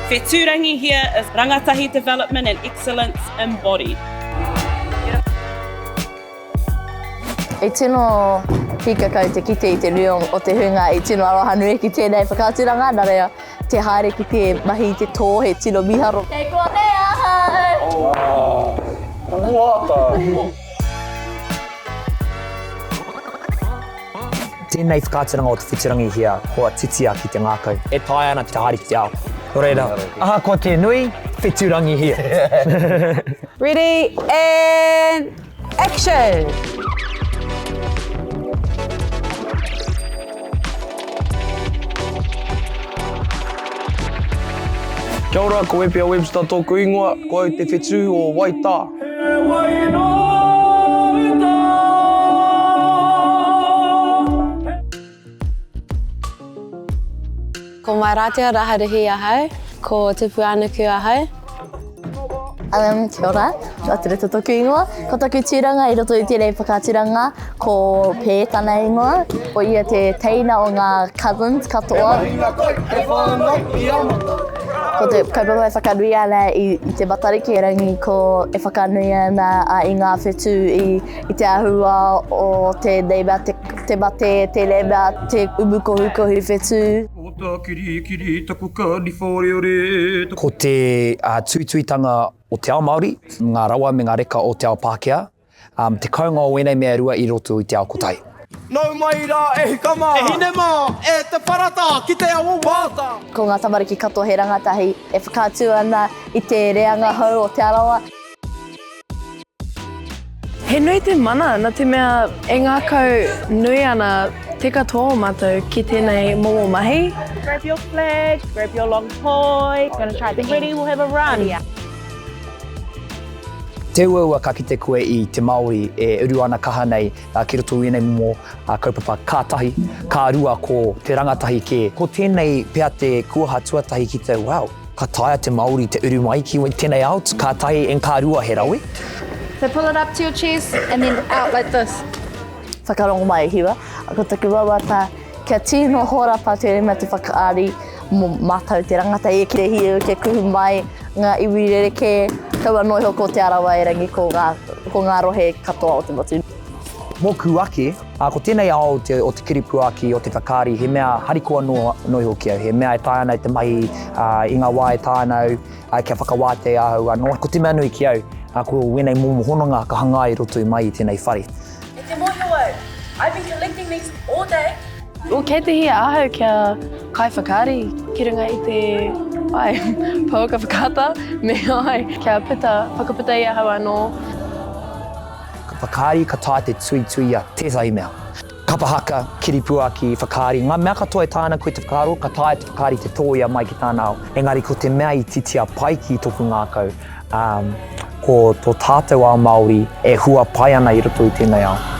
Whetūrangihia is rangatahi development and excellence embodied. I tino hīkakau te kite i te nui o te hunga i tino aroha nui ki tēnei whakaaturanga, nā reira, te haere ki te mahi i te tō he tino mīharo. Kei konei ahau! Tēnei whakaaturanga o Te Wheturangihia kua titia ki te ngākau. E taea ana te haere ki te ao. Nō reira, ahakoa te nui, wheturangihia. Ready and action! Kia ora, ko Wepia Webster tōku ingoa, ko au te whetū o Waitā. He wai nō uta. Ko Mairatea Raharuhi ahau, ko Tupuānuku ahau. Um, kia ora, ko Atereta toku ingoa. Ko taku tūranga i roto i tēnei whakaaturanga, ko Pē tana ingoa. Ko ia te teina o ngā cousins katoa. He mahinga kai, he whānau i amata. Ko te kaupapa e whakanui ana i, i te Matariki, erangi ko e whakanui ana a, i ngā whetū i, i te āhua o tēnei mea, te, te mate, tēnei mea, te umu kohukohu whetū. Ko te tuituitanga o te ao Māori, ngā rawa me ngā reka o te ao Pākehā, te kounga o ēnei mea e rua i roto i te ao kotahi. Nau mai rā e hika mā. E hine mā, e te parata ki te awa wāta. Ko ngā tamariki katoa he rangatahi e whakaatu ana i te reanga hou o Te Arawa. He nui te mana, na te mea e ngakau nui ana te katoa o matou ki tenei momo mahi. Grab your flag, grab your long poi, gonna try the ready, we'll have a run. Te uaua ka kite koe i te Māori e uru ana kaha nei ki roto i ēnei momo kaupapa ka tahi, ka rua ko te rangatahi kē. Ko tēnei pea te kuaha tuatahi ki te wow, Ka taea te Māori te uru mai ki tēnei ao, ka tahi and ka rua he rawe. So pull it up to your chest and then out like this. Whakarongo mai Hiwa, ko taku wawata kia tino horapa tēnei mea te whakaari mō mātou te rangatahi e kite kia kuhu mai ngā iwi rerekē, kaua noa iho ko Te Arawa erangi ko ngā, ko ngā rohe katoa o te motu. Mōku ake, Ā, ko tēnei ao o te, o te kiripuaki, o te whakaari, he mea harikoa noa, noa iho ki au. He mea e taea ana e te mahi, ā, i ngā wā e taea ana au, ā, kia whakawātea ahau anō. Ko te mea nui ki au, ā, ko wēnei momo hononga ka hangaia i roto i mai i tēnei whare. I te mōhio au, I've been collecting these all day. Well, kei te hia ahau kia kai whakaari ki runga i te, ai, pouaka whakaata, me ai, kia puta, whakaputa i ahau anō. Ka whakaari, ka taea te tuituia tētahi mea. Kapa haka, kiripuaki, whakaari, ngā mea katoa e taea ana koe te whakaaro, ka taea te whakaari te tōia mai ki tāna ao. Engari ko te mea i titia pai ki tōku ngākau, ā, ko tō tātou ao Māori e hua pai ana i roto i tēnei ao.